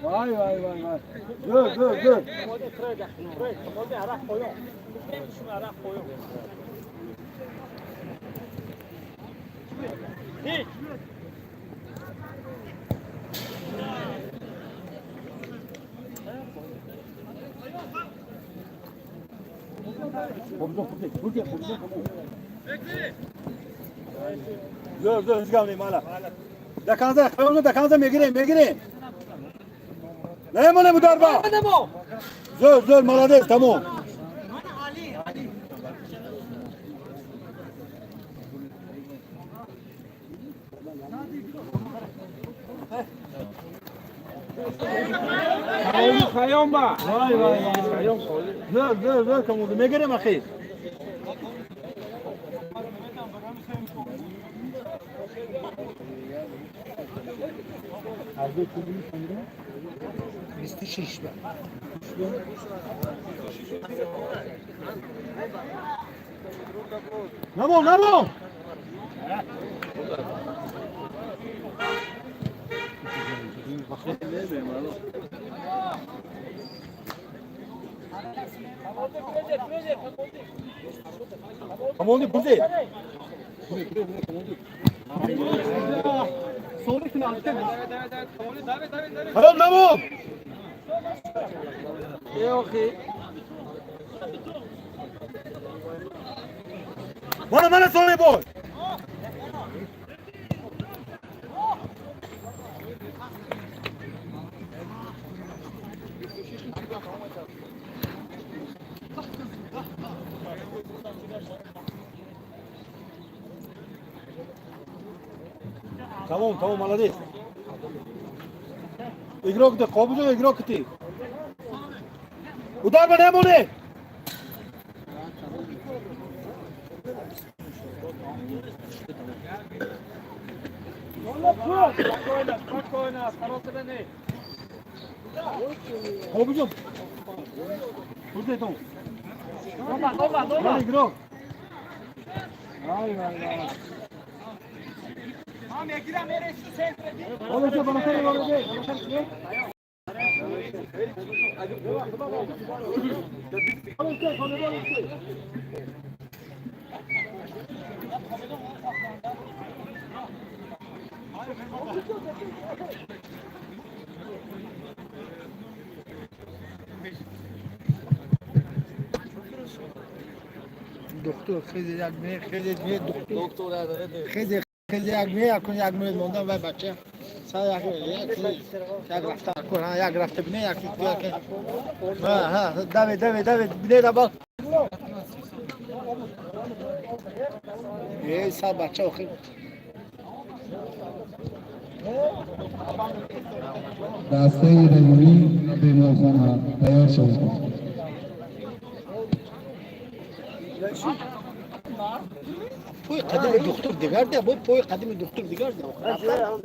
Vay vay vay vay. Dur dur dur. Dur dur hızgam mala. Dakanza, kayonu dakanza megire megire. Ne bu darba? Zor zor молодец, tamam. Хайом ба. Vay vay vay. Zor zor zor kamudu megire makhi. Namo namo. Kamudu burada. Tamam tamam. Mana mana sole boy. Tamam tamam молодец. Игрок де кобузо игрок ти. Удар ба немоне. Кобузо. Бурде том. Мана игрок. Vay vay vay. Bana bana bana bana. Доктор хеле як ме хеле ме доктор хеле хеле як ме якун як ме монда вай бача са як як як рафта кун як рафта бине як як ха ха даве даве даве бине да бал е са бача охи. Дастаи районӣ беморхона тайёр шавад. Пой қадими духтур дигар да, бо пой қадими духтур дигар да.